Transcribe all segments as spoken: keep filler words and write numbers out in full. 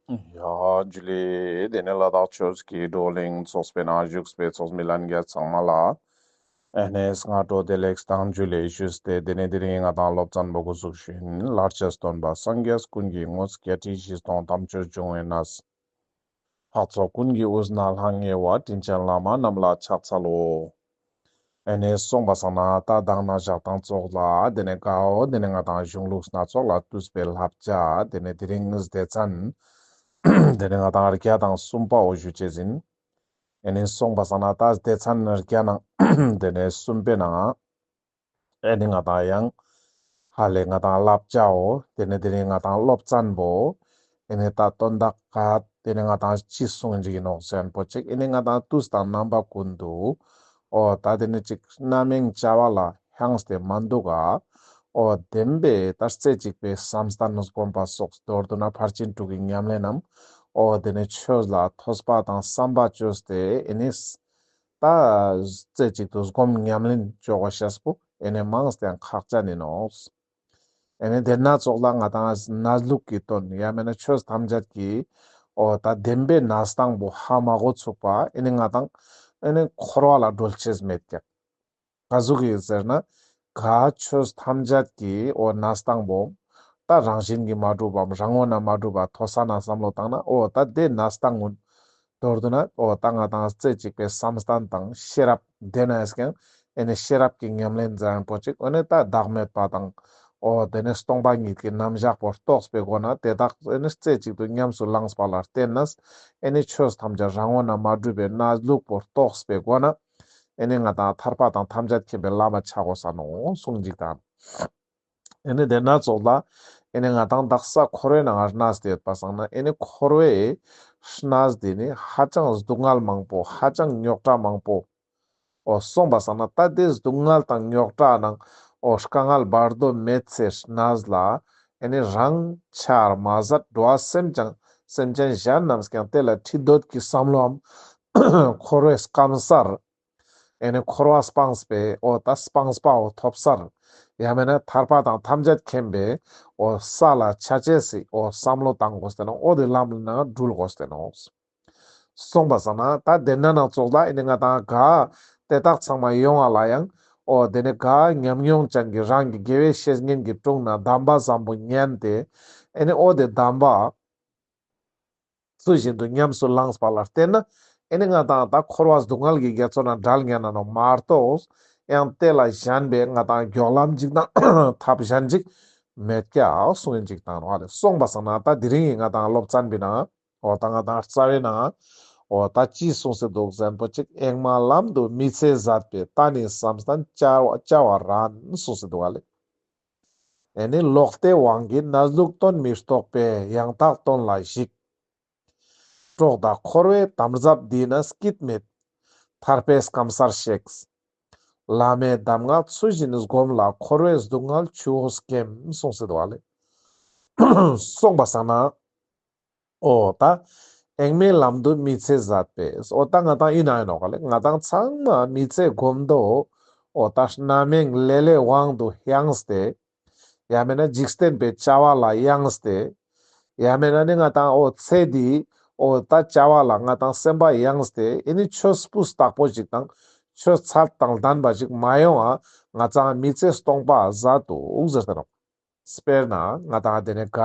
ཡ་ཇུ་ལེ། དེ་ནས་ལ་དྭགས་ཆོས་ཀྱི་བགྲོ་གླེང་ཚོགས་པའི་ནང་བཞུགས་པའི་ཚོགས་མི་ལྷན་རྒྱས་ཚང་མ་ལ་ཨེ་ནས་སྔ་དྲོ་བདེ་ལེགས་དང་ཇུ་ལེ་ཞུས་ཏེ། དེ་ནས་དེ་རིང་ང་དང་སློབ་ཚན་པོ་འགོ་ཚུགས་ཤིན། ལྷར་བཅས་སྟོན་པ་སངས་རྒྱས་ཀུན་གྱི་དངོས། བརྒྱད་ཁྲི་བཞི་སྟོང་དམ་ཆོས་འབྱུང་བའི་གནས། འཕགས་ཚོགས་ཀུན་གྱི་དབུས་ན་ལྷང་ངེ་བ། དྲིན་ཅན་བླ་མ་རྣམས་ལ་ཕྱག་འཚལ་ལོ། ཨེ་ནས་སོང་པ་སང་ན་ད་མདང་ན་ཞག་དང་ཙོགས་ལ་དེ་ནས་གའོ་དེ་ནས་ང་དང་གཞུང་ལུགས་སྣ་ཚོགས་ལས་བཏུས་པའི་བསླབ་བྱ་དེ་ནས་དེ་རིང་སྡེ་ཚན་དེ་ནས་ང་དང་བརྒྱ་དང་གསུམ་པའོ་ཞུ་ཅེས་ཡིན། ཨེ་ནས་སོང་པ་སང་ན་ད་སྡེ་ཚན་བརྒྱ་ནང་དེ་ནས་གསུམ་པའི་ནང་ཨེ་ནི་ང་དང་ཡང་ཧ་ལས་ང་དང་བསླབ་བྱའོ། དེ་ནས་དེ་ནས་ང་དང་སློབ་ཚན་པོ། ཨེ་ནི་ད་དོན་དག་ག་དེ་ནས་ང་དང་ཅི་གསུང་ཅིག་ཡིན་ནོག་ཟེར་ན་པོ་ཅིག་ཨེ་ནི་ང་དང་དུས་དང་རྣམ་པ་ཀུན་ཏུ་འོ་ད་དེ་ནས་ཅིག་རྣམ་གཡེང་བྱ་བ་ལ་ཧང་སྟེ་མ་འདུག་ག་འོ་བདེན་པའི་ད་རྩེ་གཅིག་པའི་བསམ་གཏན་སྒོམ་པ་སོགས། མདོར་བསྡུ་ན་ཕར་ཕྱིན་དྲུག་གི་ཉམས་ལེན་ནམ། འོ་དེ་ནས་ཆོས་ལ་ཐོས་པ་དང་བསམ་པ་བཅོས་ཏེ་ཨེ་ནི། ད་རྩེ་གཅིག་ཏུ་སྒོམ་ཉམས་ལེན་བཅོ་དགོས་ཤེས་པོ་ཨེ་ནས་མང་སྟེ་ཡང་ཁག་ཅན་ཡིན་ནོག་ཨེ་ནས་དེ་སྣ་ཚོགས་ལ་ང་དང་གནས་ལུགས་ཀྱི་དོན་ཡང་མེད་ན་ཆོས་ཐམས་ཅད་ཀྱི་འོ་ད་བདེན་པའི་གནས་སྟངས་པོ་ཧ་མ་གོ་ཚུགས་པ་ཨེ་ནས་ང་དང་ཨེ་ནས་འཁོར་བ་ལ་གྲོལ་ཅེས་མེད་ཀྱག་ག་ཟུག་གི་ཟེར་ན། ག་ཆོས་ཐམས་ཅད་ཀྱི་འོ་གནས་སྟངས་པོ། ད་རང་བཞིན་གྱིས་མ་གྲུབ་པའམ་རང་ངོས་ནས་མ་གྲུབ་པ་མཐོ་ས་ནས་བསམ་བློ་བཏང་ན་འོ་ད་དེ་གནས་སྟངས་ཀུན། མདོར་བསྡུ་ན་འོ་ད་ང་དང་རྩེ་གཅིག་པའི་བསམ་གཏན་དང་ཤེས་རབ་དེ་ནས་ཀྱང་ཨེ་ནི་ཤེས་རབ་ཀྱི་ཉམས་ལེན་ཟེར་ན་པོ་ཅིག་འོ་ནི་ད་བདག་མེད་པ་དང་། འོ་དེ་ནས་སྟོང་པ་ཉིད་ཀྱི་རྣམ་གཞག་པོ་རྟོགས་པའི་སྒོ་ནས་དེ་དག་ཨེ་ནི་རྩེ་གཅིག་ཏུ་ཉམས་སུ་བླངས་པ་ལ་བརྟེན་ནས་ཨེ་ནི་ཆོས་ཐམས་ཅད་རང་ངོས་ནས་མ་གྲུབ་པའི་གནས་ལུགས་པོ་རྟོགས་པའི་སྒོ་ནས། ཨེ་ནི་ང་དང་ཐར་པ་དང་ཐམས་ཅད་མཁྱེན་པའི་བླ་མ་ཆགས་དགོས་ས་ནོག་གསུངས་ཅིག་དང་། ཨེ་ནི་དེ་སྣ་ཚོགས་ལ། ཨེ་ནི་ང་དང་དག་ས་འཁོར་བའི་ནང་ང་གནས་ཏེ་ཡོད་པ་སང་ན་ཨེ་ནི་འཁོར་བའི་གནས་དེ་ནི་ཧ་ཅང་སྡུག་བསྔལ་མང་པོ་ཧ་ཅང་རྙོག་དྲ་མང་པོ། འོ་སོང་པ་སང་ན་ད་དེ་སྡུག་བསྔལ་དང་རྙོག་དྲ་ནང་འོ་དཀའ་ངལ་བར་དོ་མེད་ཚེ་གནས་ལ་ཨེ་ནི་རང་ཆར་མ་ཟད་འགྲོ་བ་སེམས་ཅན་སེམས་ཅན་གཞན་རྣམས་ཀྱང་དེ་ལ་ཁྲིད་འདོད་ཀྱི་བསམ་བློའམ་འཁོར་བའི་སྐམ་སར། ཨེ་ནི་འཁོར་བ་སྤངས་པའི་འོ་ད་སྤངས་པའོ་ཐོབ་སར། ཡང་མེད་ན་ཐར་པ་དང་ཐམས་ཅད་མཁྱེན་པའི་འོ་ས་ལ་ཆ་ཅེས་སི་འོ་བསམ་བློ་བཏང་དགོས་ཏེ་ནོག་འོ་དེ་ལམ་ནང་འགྲུལ་དགོས་ཏེ་ནོག་སོང་པ་སང་ན་ད་དེ་ན་ནང་ཙོགས་ལ་ཨེ་ནི་ང་དང་ག་དེ་དག་ཚང་མ་ཡོང་བ་ལ་ཡང་འོ་དེ་ནི་ག་ཉམས་མྱོང་ཅན་གྱི་རང་གི་དགེ་བའི་བཤེས་གཉེན་གྱི་དྲུང་ན་གདམས་པ་བཟང་པོ་ཉན་ཏེ་ཨེ་ནི་འོ་དེ་གདམས་པ་ཚུལ་བཞིན་དུ་ཉམས་སུ་བླངས་པ་ལ་བརྟེན་ན་ཨེ་ནི་ང་དང་ད་འཁོར་བ་སྡུག་བསྔལ་གྱི་རྒྱ་མཚོ་ནས་བྲལ་ཉན་ན་ནོག་མ་གཏོགས་ཡང་དེ་ལ་གཞན་པའི་ང་དང་མགྱོགས་ལམ་ཅིག་དང་ཐབས་གཞན་ཅིག་མེད་ཀྱག་གསུངས་ཡིན་ཅིག་དང་ནོག་ལེ། སོང་པ་སང་ན་ད་དེ་རིང་ང་དང་སློབ་ཚན་པའི་ནང་འོ་ད་ང་དང་རྩ་བའི་ནང་འོ་ད་ཅི་གསུངས་སེ་འདུག་ཟེར་ན་པོ་ཅིག་ཨེག་མ་ལམ་དུ་མི་ཚེ་ཟད་པས། ད་ནི་བསམ་གཏན་བྱ་བ་བྱ་བ་རན་གསུངས་སེ་འདུག་ལེ། ཨེ་ནི་ལོག་ལྟའི་དབང་གིས་གནས་ལུགས་དོན་མི་རྟོགས་པས། ཡང་དག་དོན་ལ་ཞིག་གྲོགས་དག་འཁོར་བའི་དམ་རྫབ་འདི་ན་སྐྱིད་མེད། ཐར་པའི་སྐམ་སར་གཤེགས། བླ་མའི་གདམས་ངག་ཚུལ་བཞིན་བསྒོམས་ལ། འཁོར་བའི་སྡུག་བསྔལ་ཆུ་བོ་སྐེམ་གསུངས་སེ་འདུག་ལེ། སོང་པ་སང་ན། འོ་ད་ཨེག་མའི་ལམ་དུ་མི་ཚེ་ཟད་པས། འོ་ད་ང་དང་ཡིན་ན་ཡིན་ནོག་ལེ། ང་དང་ཚང་མ་མི་ཚེ་སྒོམ་དོ། འོ་ད་རྣམ་གཡེང་ལེ་ལོའི་དབང་དུ་ཡངས་ཏེ། ཡང་མེད་ན་འཇིག་རྟེན་པའི་བྱ་བ་ལ་ཡངས་ཏེ། ཡང་མེད་ན་ནི་ང་དང་འོ་ཚེ་འདི་འོ་ད་བྱ་བ་ལ་ང་དང་སེམས་པ་ཡངས་ཏེ་ཨེ་ནི་ཆོས་སྤུས་དག་པོ་ཞིག་དང་ཆོས་ཚད་དང་ལྡན་པ་ཞིག་མ་ཡོང་ང་ང་ཚང་མི་ཚེ་སྟོང་པ་ཟད་དུག་ཟེར་ཏེ་ནོག་དཔེར་ན་ང་དང་དེ་ནས་ག་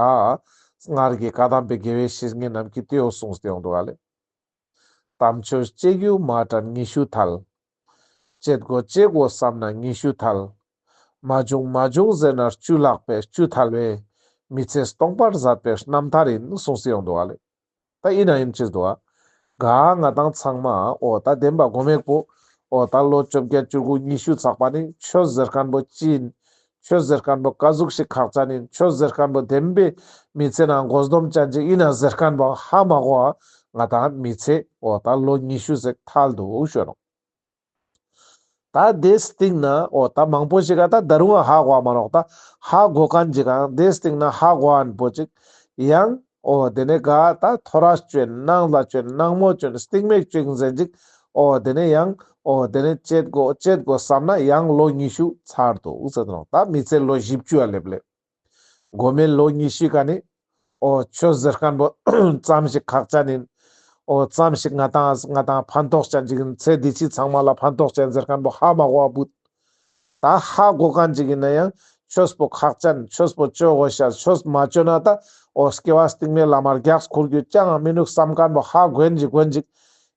སྔར་གྱི་བཀའ་གདམས་པའི་དགེ་བའི་བཤེས་གཉེན་རྣམས་ཀྱིས་དེའོ་གསུངས་ཏེ་ཡོང་དུག་ལེ། དམ་ཆོས་བྱེད་རྒྱུ་མ་དྲན་ཉི་ཤུ་ཐལ། བྱེད་དགོས་བྱེད་དགོས་བསམ་ན་ཉི་ཤུ་ཐལ། མ་བྱུང་མ་བྱུང་ཟེར་ན་བཅུ་ལྷག་པས་བཅུ་ཐལ་བས། མི་ཚེ་སྟོང་པར་ཟད་པའི་རྣམ་ཐར་ཡིན་གསུངས་ཏེ་ཡོང་དུག་ལེ། ད་ཡིན་ན་ཡིན་ཅེས་དུག་ག་ང་དང་ཚང་མ་འོ་ད་བདེན་པ་སྒོམ་ཡེག་པོ་འོ་ད་ལོ་བཅོ་བརྒྱད་བཅུ་དགུ་ཉི་ཤུ་ཚགས་པ་ནི་ཆོས་ཟེར་མཁན་པོ་ཅི་ཡིན། ཆོས་ཟེར་མཁན་པོ་ཀ་ཟུག་ཞིག་ཁག་ཅན་ཡིན། ཆོས་ཟེར་མཁན་པོ་བདེན་པའི་མི་ཚེ་ནང་དགོས་སྡོམ་ཅན་ཅིག་ཡིན་ན་ཟེར་མཁན་པོ་ཧ་མ་གོ་བ་ང་དང་མི་ཚེ་འོ་ད་ལོ་ཉི་ཤུ་ཟེར་ཐལ་དུག་ཞུ་ནོག་ད་དེའི་སྟིང་ན་འོ་ད་མང་པོ་ཞིག་ག་ད་ད་རུང་ཧ་གོ་བ་མ་ནོག་ད་ཧ་གོ་མཁན་ཅིག་ག་དེའི་སྟིང་ན་ཧ་གོ་མཁན་པོ་ཅིག་ཡང་འོ་དེ་ནས་ག་ད་ཐོ་རས་བཅོ་ཡིན། ནངས་ལ་བཅོ་ཡིན། ནངས་མོ་བཅོ་ཡིན། སྟིང་མེ་བཅོ་ཡིན་ཟེར་ཅིག་འོ་དེ་ནས་ཡང་འོ་དེ་ནས་བྱེད་དགོས་བྱེད་དགོས་བསམ་ན་ཡང་ལོ་ཉི་ཤུ་ཚར་དུག་ཟེར་ཏེ་ནོག་ད་མི་ཚེ་ལོ་བཞི་བཅུ་ཡ་སླེབས་ལེ། མགོ་མའི་ལོ་ཉི་ཤུའི་ཀ་ནས་ འོ་ཆོས་ཟེར་ཁན་པོ་ཙམ་ཞིག་ཁག་ཅན་ཨིན། འོ་ཙམ་ཞིག་ང་ཏང་ང་ཏང་ཕན་ཐོགས་ཅན་ཅིག་ཨིན། ཚེ་འདི་ཕྱི་ཚང་མ་ལ་ཕན་ཐོགས་ཅན་ཟེར་ཁན་པོ་ཧ་མ་གོ་བ་བུད། ད་ཧ་གོ་ཁན་ཅིག་ཨིན་ན་ཡང་ཆོས་པོ་ཁག་ཅན། ཆོས་པོ་ཅོ་གོས་ཤ། ཆོས་མ་ཅོས་ན་ད་འོ་སྐྱེ་བ་སྟིང་མའི་ལམ་མ་རྒྱགས་ཁུར་རྒྱུ་ཅང་མི་ནུག་སམ་ཁན་པོ་ཧ་གོ་ཨིན་ཅིག་གོ་ཨིན་ཅིག་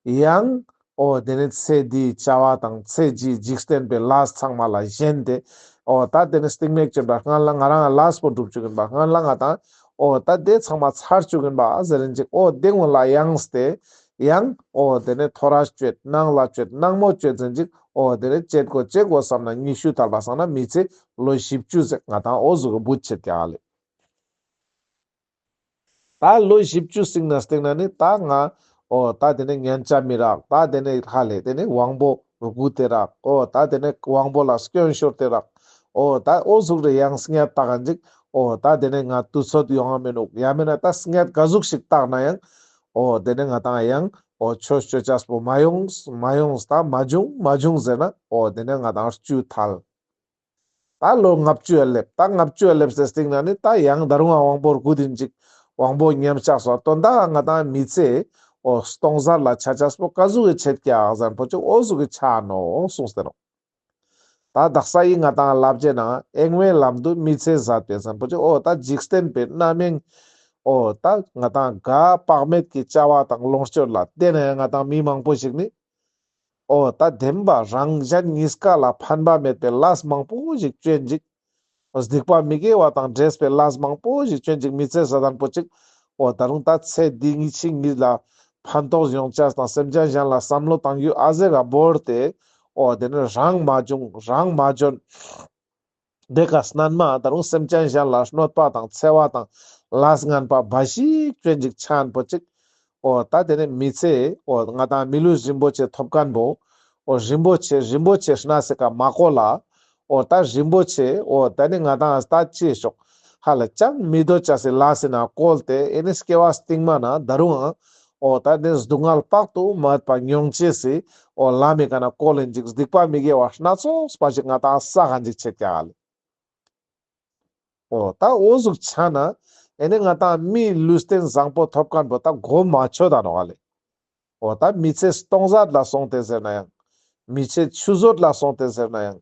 ཡང་འོ་དེ་ནེ་ཚེ་འདིའི་བྱ་བ་དང་ཚེ་འདིའི་འཇིག་རྟེན་པའི་ལས་ཚང་མ་ལ་ཞེན་ཏེ། འོ་ད་དེ་ནེ་སྟིང་མའི་ཅོན་པ་སྔན་ལ་ང་རང་ལས་པོ་སྒྲུབ་ཅུག་ཨིན་པ་སྔན་ལ་ང་ཏང་འོ་ད་དེ་ཚང་མ་ཚར་ཅུག་ཨིན་པ་ཟེར་ཨིན་ཅིག་འོ་དེ་གུན་ལ་ཡང་སྟེ་ཡང་འོ་དེ་ནེ་ཐོ་རས་ཅོད་ནང་ལ་ཅོད་ནང་མོ་ཅོད་ཟེར་ཨིན་ཅིག་འོ་དེ་ནེ་ཅོ་གོས་ཅོ་གོས་སམ་ན་ཉི་ཤུ་ཐལ་པ་སང་ན་མི་ཚེ་ལོ་བཞི་བཅུ་ཟེར་ང་ཏང་འོ་ཟུག་གི་བུད་ཆེད་ཀྱག་ལེ། ད་ལོ་བཞི་བཅུ་སྟིང་ནེ་སྟིང་ནེ་ནི་ད་ང་འོ་ད་དེ་ནེ་ཉན་ཆ་མི་རག་ད་དེ་ནེ་ཧ་ལེ་དེ་ནེ་དབང་པོ་རྒུད་དེ་རག་འོ་ད་དེ་ནེ་དབང་པོ་ལ་སྐྱོན་ཤོར་ཏེ་རག་འོ་ད་འོ་ཟུག་རེ་ཡང་སྙད་བཏགས་ཨིན་ཅིག་འོ་ད་དེ་ནེ་ང་དུས་ཚོད་ཡོང་ང་མི་ནུག་ཡང་མེན་ན་ད་སྙད་ག་ཟུག་ཞིག་བཏགས་ན་ཡང་འོ་དེ་ནེ་ང་ཏང་ཡང་འོ་ཆོས་ཅོ་ཅེས་པོ་མ་ཡོངས་མ་ཡོངས་ད་མ་བྱུང་མ་བྱུང་ཟེར་ན་འོ་དེ་ནེ་ང་ཏང་བཅུ་ཐལ། ད་ལོ་ལྔ་བཅུ་ཡ་སླེབས། ད་ལྔ་བཅུ་ཡ་སླེབས་སེ་སྟིང་ནེ་ནི་ད་ཡང་ད་རུང་ང་དབང་པོ་རྒུད་དེ་ཨིན་ཅིག་དབང་པོ་ཉམས་ཆག་སོ་དོན་དག་ང་ཏང་མི་ཚེ་འོ་སྟོང་ཟད་ལ་ཆ་ཅེས་པོ་ག་ཟུག་གི་ཆེད་ཀྱག་ཟེར་ཁན་པོ་ཅིག་འོ་ཟུག་གི་ཆ་ནོག་གསུངས་ཏེ་ནོག་ད་དག་ས་ཡི་ང་ཏང་བསླབ་བྱའི་ནང་གཡེང་བའི་ལམ་དུ་མི་ཚེ་ཟད་པས་ཟེར་ཁན་པོ་ཅིག་འོ་ད་འཇིག་རྟེན་པའི་རྣམ་གཡེང་འོ་ད་ང་ཏང་ག་དཔག་མེད་ཀྱི་བྱ་བ་དང་ལོངས་སྤྱོད་ལ་བརྟེན་ནས་ང་ཏང་མི་མང་པོ་ཞིག་ནི་འོ་ད་བདེན་པ་རང་གཞན་གཉིས་ཀ་ལ་ཕན་པ་མེད་པའི་ལས་མང་པོ་ཞིག་ཅོ་ཨིན་ཅིག་སྡིག་པ་མི་དགེ་བ་དང་འདྲེས་པའི་ལས་མང་པོ་ཞིག་ཅོ་ཨིན་ཅིག་མི་ཚེ་ཟད་ཁན་པོ་ཅིག་འོ་ད་རུང་ད་ཚེ་འདི་ཉིད་ཕྱི་གཉིས་ལ་ཕན་ཐོགས་ཡོང་ཅེས་དང་སེམས་ཅན་གཞན་ལ་བསམ་བློ་བཏང་རྒྱུ་ཨ་ཟེ་ག་བོར་ཏེ་འོ་དེ་ནི་རང་མ་བྱུང་རང་མ་བྱོན། དེ་ཀ་སྣན་མ་ད་རུང་སེམས་ཅན་གཞན་ལ་གནོད་པ་དང་འཚེ་བ་དང་ལས་ངན་པ་འབའ་ཞིག་ཅོ་ཨིན་ཅིག་ཆ་ཁན་པོ་ཅིག་འོ་ད་དེ་ནེ་མི་ཚེ་འོ་ང་ཏང་མི་ལུས་རིན་པོ་ཆེ་ཐོབ་ཁན་པོ་འོ་རིན་པོ་ཆེ་རིན་པོ་ཆེ་ཤི་ན་སེ་ཀ་མ་གོ་ལ་འོ་ད་རིན་པོ་ཆེ་འོ་ད་ནི་ང་ཏང་ད་ཅི་ཤོག་ཧ་ལ་ཅང་མི་དོ་ཅེས་སི་ལས་སི་ནང་བཀོལ་ཏེ་ཨེ་ནི་སྐྱེ་བ་སྟིང་མ་ན་ད་རུང་འོ་ད་དེ་སྡུག་བསྔལ་དཔག་ཏུ་མེད་པ་མྱོང་ཅེས་སི་འོ་ལམ་མི་ཀ་ན་བཀོལ་ཨིན་ཅིག་སྡིག་པ་མི་དགེ་བ་སྣ་ཚོགས་པ་ཞིག་ང་ཏང་བསགས་ཁན་ཅིག་ཆེད་ཀྱག་ལེ། འོ་ད་འོ་ཟུག་ཆ་ན་ཨེ་ནི་ང་ཏང་མི་ལུས་རྟེན་བཟང་པོ་ཐོབ་ཁན་པོ་ད་གོ་མ་ཆོད་ད་ནོག་ལེ། འོ་ད་མི་ཚེ་སྟོང་ཟད་ལ་སོང་སྟེ་ཟེར་ན་ཡང་མི་ཚེ་ཆུད་ཟོས་ལ་སོང་སྟེ་ཟེར་ན་ཡང་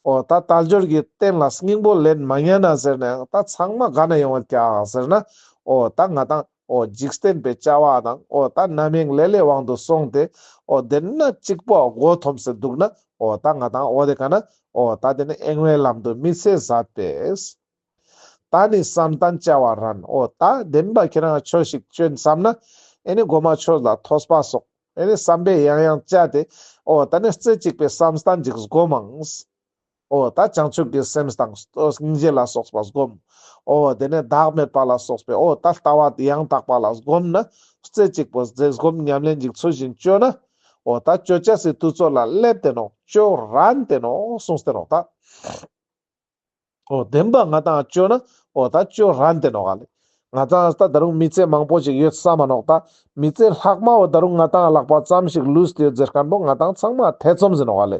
འོ་ད་དལ་འབྱོར་གྱི་རྟེན་ལ་སྙིང་པོ་ལེན་མ་ཉན་ན་ཟེར་ན་ཡང་ད་ཚང་མ་ག་ན་ཡོང་བ་ཀྱག་ཟེར་ན་འོ་ད་ང་ཏང་འོ་འཇིག་རྟེན་པའི་བྱ་བ་དང་འོ་ད་རྣམ་གཡེང་ལེ་ལོའི་དབང་དུ་སོང་སྟེ་འོ་དེ་ན་གཅིག་པོ་མགོ་འཐོམས་སེ་འདུག་ན་འོ་ད་ང་ཏང་འོ་དེ་ཀ་ན་འོ་ད་དེ་ནི་གཡེང་བའི་ལམ་དུ་མི་ཚེ་ཟད་པས། ད་ནི་བསམ་གཏན་བྱ་བ་རན། འོ་ད་བདེན་པ་ཁྱེད་རང་ཆོས་ཤིག་ཅོ་ཨིན་བསམ་ན་ཨེ་ནི་གོ་མ་ཆོས་ལ་ཐོས་པ་སོགས་ཨེ་ནི་བསམ་པས་ཡང་ཡང་དཔྱད་དེ་འོ་ད་ནི་རྩེ་གཅིག་པའི་བསམ་གཏན་ཅིག་སྒོམ་མང་། འོ་ད་བྱང་ཆུབ་ཀྱི་སེམས་དང་སྙིང་རྗེ་ལ་སོགས་པ་སྒོམ། འོ་དེ་ནས་བདག་མེད་པ་ལ་སོགས་པའི་འོ་ད་ལྟ་བ་ཡང་དག་པ་ལ་སྒོམ་ན་རྩེ་གཅིག་པོ་རྩེ་སྒོམ་ཉམས་ལེན་ཅིག་ཚུལ་བཞིན་ཅོ་ན་འོ་ད་ཅོ་ཅེས་སི་དུས་ཚོད་ལ་སླེབས་ཏེ་ནོག་ཅོ་རན་ཏེ་ནོག་གསུངས་ཏེ་ནོག་ད། འོ་བདེན་པ་ང་ཏང་ཅོ་ན་འོ་ད་ཅོ་རན་ཏེ་ནོག་ལེ། ང་ཏང་ད་ད་རུང་མི་ཚེ་མང་པོ་ཞིག་ཡོད་ས་མ་ནོག་ད། མི་ཚེ་ལྷག་མ་འོ་ད་རུང་ང་ཏང་ལག་པ་ཙམ་ཞིག་ལུས་ཏེ་ཡོད་ཟེར་ཁན་པོ་ང་ཏང་ཚང་མ་ཐེ་ཚོམ་ཟེར་ནོག་ལེ།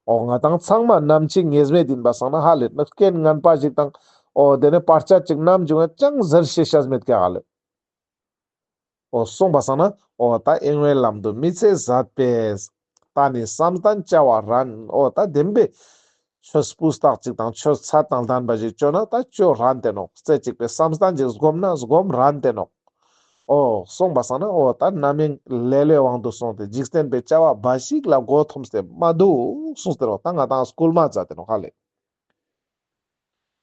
འོ་ང་ཏང་ཚང་མ་ནམ་འཆི་ངེས་མེད་ཡིན་པ་སང་ན་ཧ་ལེ་ན་རྐྱེན་ངན་པ་ཞིག་དང་འོ་དེ་ནས་བར་ཆད་ཅིག་ནམ་བྱུང་ཡང་ཅང་ཟེར་ཤེས་ཤེས་མེད་ཀྱག་ལེ། འོ་གསུངས་པ་སང་ན་འོ་ད་གཡེང་བའི་ལམ་དུ་མི་ཚེ་ཟད་པས། ད་ནི་བསམ་གཏན་བྱ་བ་རན། འོ་ད་བདེན་པའི་ཆོས་སྤུས་དག་ཅིག་དང་ཆོས་ཚད་དང་ལྡན་པ་ཞིག་ཅོ་ན་ད་ཅོ་རན་ཏེ་ནོག་རྩེ་གཅིག་པའི་བསམ་གཏན་ཅིག་སྒོམ་ན་སྒོམ་རན་ཏེ་ནོག་འོ་གསུངས་པ་སང་ན་འོ་ད་རྣམ་གཡེང་ལེ་ལོའི་དབང་དུ་སོང་སྟེ་འཇིག་རྟེན་པའི་བྱ་བ་འབའ་ཞིག་ལ་མགོ་འཐོམས་ཏེ་མ་འདུག་གསུངས་ཏེ་ནོག་ད་ང་ཏང་སྐུལ་མ་མཛད་དེ་ནོག་ཧ་ལེ།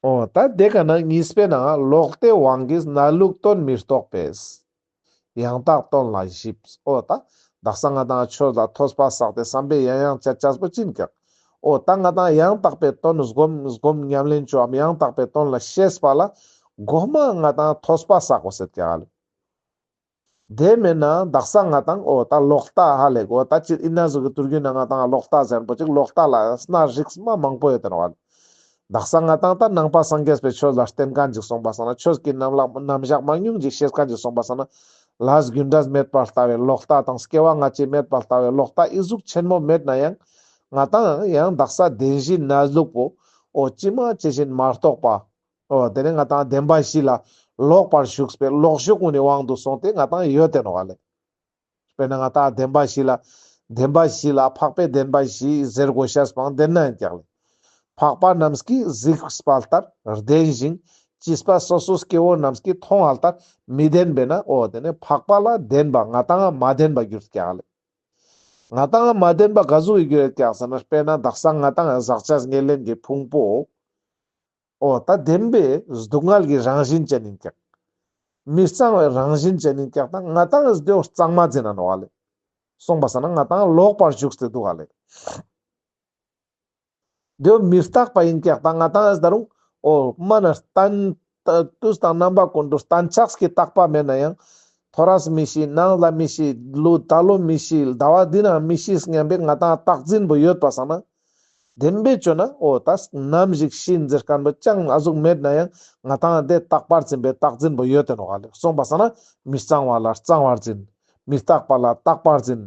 འོ་ད་དེ་ཀ་ན་གཉིས་པའི་ནང་ལོག་ལྟའི་དབང་གིས་གནས་ལུགས་དོན་མི་རྟོགས་པས། ཡང་དག་དོན་ལ་ཞིབ། འོ་ད་དག་ས་ང་ཏང་ཆོས་ལ་ཐོས་པ་བསགས་ཏེ་བསམ་པས་ཡང་ཡང་དཔྱད་དཔྱད་པོ་ཅི་ཨིན་ཀྱག་འོ་ད་ང་ཏང་ཡང་དག་པའི་དོན་སྒོམ་སྒོམ་ཉམས་ལེན་ཅོའམ་ཡང་དག་པའི་དོན་ལ་ཤེས་པ་ལ་གོ་མ་ང་ཏང་ཐོས་པ་བསགས་དགོས་ཟེར་ཀྱག་ལེ། དེ་མེན་ན་དག་ས་ང་ཏང་འོ་ད་ལོག་ལྟ་ཧ་ལེ་གོ་ད་ཅི་ཨིན་ན་ཟུག་གི་དུས་རྒྱུན་ན་ང་ཏང་ལོག་ལྟ་ཟེར་པོ་ཅིག་ལོག་ལྟ་ལ་སྣ་རིགས་མ་མང་པོ་ཡོད་དེ་ནོག་ལེ། དག་ས་ང་ཏང་ད་ནང་པ་སངས་རྒྱས་པའི་ཆོས་ལ་བརྟེན་ཁན་ཅིག་སོང་པ་སང་ན་ཆོས་ཀྱི་རྣམ་ལ་རྣམ་གཞག་མང་ཉུང་ཅིག་ཤེས་ཁན་ཅིག་སོང་པ་སང་ན་ལས་རྒྱུ་འབྲས་མེད་པར་ལྟ་བའི་ལོག་ལྟ་དང་སྐྱེ་བ་སྔ་ཕྱི་མེད་པར་ལྟ་བའི་ལོག་ལྟ་ཨི་ཟུག་ཆེན་མོ་མེད་ན་ཡང་ང་ཏང་ཡང་དག་ས་བདེན་བཞིའི་གནས་ལུགས་པོ་འོ་ཇི་མ་ཇི་བཞིན་མ་རྟོགས་པ། འོ་དེ་ནས་ང་ཏང་བདེན་པ་བཞི་ལ་ ལོག་པར་ཞུགས་པའི་ལོག་ཞུགས་གུན་ནི་དབང་དུ་སོང་སྟེ་ང་ཏང་ཡོད་དེ་ནོག་ལེ། དཔེར་ན་ང་ཏང་བདེན་པ་བཞི་ལ། བདེན་པ་བཞི་ལ་འཕགས་པའི་བདེན་པ་བཞི་ཟེར་དགོས་ཤེས་པོའང་དེ་ན་ཡིན་ཀྱག་ལེ། འཕགས་པ་རྣམས་ཀྱིས་གཟིགས་པ་ལྟར་བདེན་ཞིང་། བྱིས་པ་སོ་སོ་སྐྱེ་བོ་རྣམས་ཀྱིས་མཐོང་བ་ལྟར་མི་བདེན་པས་ན། འོ་དེ་ནི་འཕགས་པ་ལ་བདེན་པ་ང་ཏང་མ་བདེན་པ་གྱུར་ཀྱག་ལེ། ང་ཏང་མ་བདེན་པ་ག་ཟུག་གི་གྱུར་ཀྱག་ཟེར་ན། དཔེར་ན་དག་ས་ང་ཏང་ཟག་བཅས་ཉེར་ལེན་གྱི་ཕུང་པོ། འོ་ད་བདེན་པའི་སྡུག་བསྔལ་གྱི་རང་བཞིན་ཅན་ཡིན་ཀྱག། མི་གཙང་བའི་རང་བཞིན་ཅན་ཡིན་ཀྱག། ད་ང་ཏང་དེ་བོ་གཙང་མ་འཛིན་ན་ནོག་ལེ། སོང་པ་སང་ན་ང་ཏང་ལོག་པར་ཞུགས་ཏེ་འདུག་ག་ལེ། དེ་བོ་མི་རྟག་པ་ཡིན་ཀྱག། ད་ང་ཏང་ད་རུང་འོ་མ་ན་གཏན་དུས་དང་རྣམ་པ་ཀུན་ཏུ་གཏན་ཆགས་ཀྱི་རྟག་པ་མེད་ན་ཡང་། ཐོ་རས་མི་ཤེས། ནངས་ལ་མི་ཤེས། ལོ་ད་ལོ་མི་ཤེས། ཟླ་བ་འདི་ན་མི་ཤེས་སྙམ་པའི་ང་ཏང་རྟག་འཛིན་པོ་ཡོད་པ་སང་ན། བདེན་པའི་ཆོས་ན་འོ་ད་ནམ་ཞིག་ཤི་ཡིན་ཟེར་མཁན་པོ་ཅང་ཨ་ཟུག་མེད་ན་ཡང་ང་ཏང་དེ་རྟག་པར་འཛིན་པའི་རྟག་འཛིན་པོ་ཡོད་དེ་ནོག་ལེ། སོང་པ་སང་ན་མི་གཙང་བ་ལ་གཙང་བར་འཛིན། མི་རྟག་པ་ལ་རྟག་པར་འཛིན།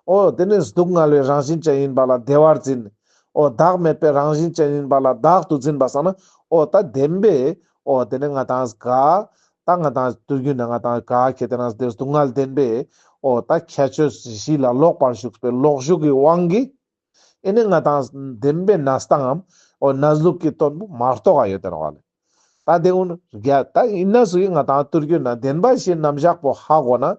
འོ་དེ་ནི་སྡུག་བསྔལ་བའི་རང་བཞིན་ཅན་ཡིན་པ་ལ་བདེ་བར་འཛིན། འོ་བདག་མེད་པའི་རང་བཞིན་ཅན་ཡིན་པ་ལ་བདག་ཏུ་འཛིན་པ་སང་ན། འོ་ད་བདེན་པའི་འོ་དེ་ནི་ང་ཏང་ག་ད་ང་ཏང་དུས་རྒྱུན་ན་ང་ཏང་ག་ཁེ་ཏེ་ན་དེ་སྡུག་བསྔལ་བདེན་པའི་འོ་ད་ཁྱད་ཆོས་བཞི་ལ་ལོག་པར་ཞུགས་པའི་ལོག་ཞུགས་ཀྱི་དབང་གིས། ཨེ་ནི་ང་ཏང་བདེན་པའི་གནས་སྟངས་འམ་འོ་གནས་ལུགས་ཀྱི་དོན་པོ་མ་རྟོགས་པ་ཡོད་དེ་ནོག་ལེ། ད་དེ་ཀུན་རྒྱ་ད་ཡིན་ན་སུ་ཡིན་ང་ཏང་དུས་རྒྱུན་ན་བདེན་པ་བཞིའི་རྣམ་གཞག་པོ་ཧ་གོ་ན།